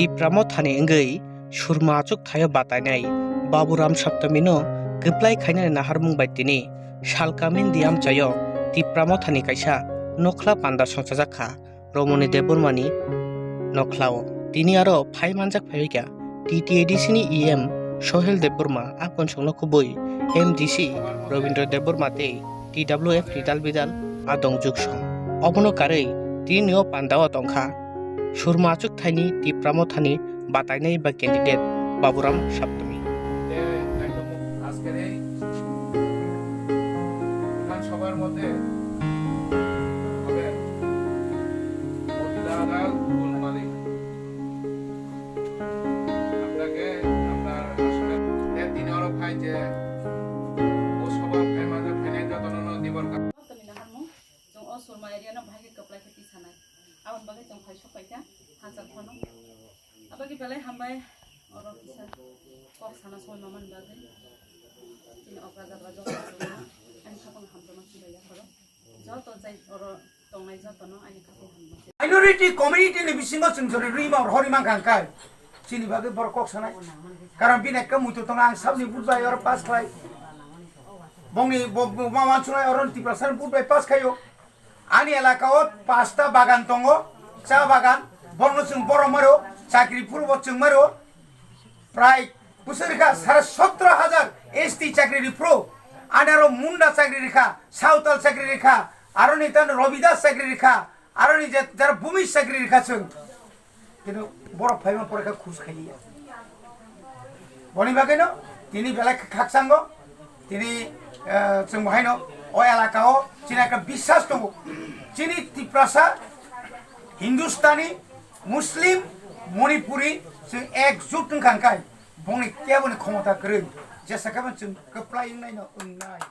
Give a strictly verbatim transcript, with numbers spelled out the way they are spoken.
Tipra Mothani wngwi Surma achuk thaio batainai Baburam Saptamino kwplai khainani naharmung bai tini salkamin di amchaio Tipra Mothani kaisa nokhla panda songchajak kha Romoni Debbarmani nokhlao. Tini aro phai manjak phaikha T T A D C ni E M Sohel Debbarma, a konsongno kubui M D C Robindra Debbarma tei T W F ni dalbidal a dongjuk song. Obono karwi tini o pandao tongkha Surma achuk thaini Tipra Mothani batainai ba candidate Baburam Saptami. যে একদম আজকের এই বিধানসভার মধ্যে হবেন মতিলাল গুল মালিক। আপনাকে আপনার আসলে তে তিনি আরো ভাই যে ও সভা ভাই মাঝে ফাইনাল যতন Dibar Tongmani naharmung, chwng o Surma area no bahai khe kwplai khe tisanai. Aboni bagwi chwng phai sok paikha, hachal phano. Abagwi belai hambai, oro kisa kok sana soi mamani bagwi. Chini okra jabra joto achukno, ani khapang hamjakma chilai yapharo. Joto jai oro tongnai jotono ani khapang hamjakma. Minority community ni bisingo chwng jori rwi ma hori man kha kai. Chini bagwi borok kok sanai. Karon bini ekka muitu tongo ang sabni vote bai oro pass khlai. Bongni bo, bo, ma wansuknai oro Tiprasa ni vote bai pass khaio. Ani elaka o pasta bagan tongo, cha bagan. Borno chwng borok maro, chakri phuru bo chwng maro. Prai bwswk rikha sare sotro hajar S T chakri ripro. Ani aro munda chakri rikha, sawtal chakri rikha. Aro ni tan Robidas chakri rikha. Aro ni je jara bumi chakri rikha chwng. Kintu borok phaima pore khe khus khailiya. Boni bagwino tini belai khakchango, tini, eh, chwng bahaino o elaka o chini ekta biswas tongo. Chini Tiprasa, Hindustani, Muslim, Manipuri chwng ekjut wngkha hwnkhe bongni keboni khomota kwrwi. Jesa khe chwng kwplai wngnaino wngnai.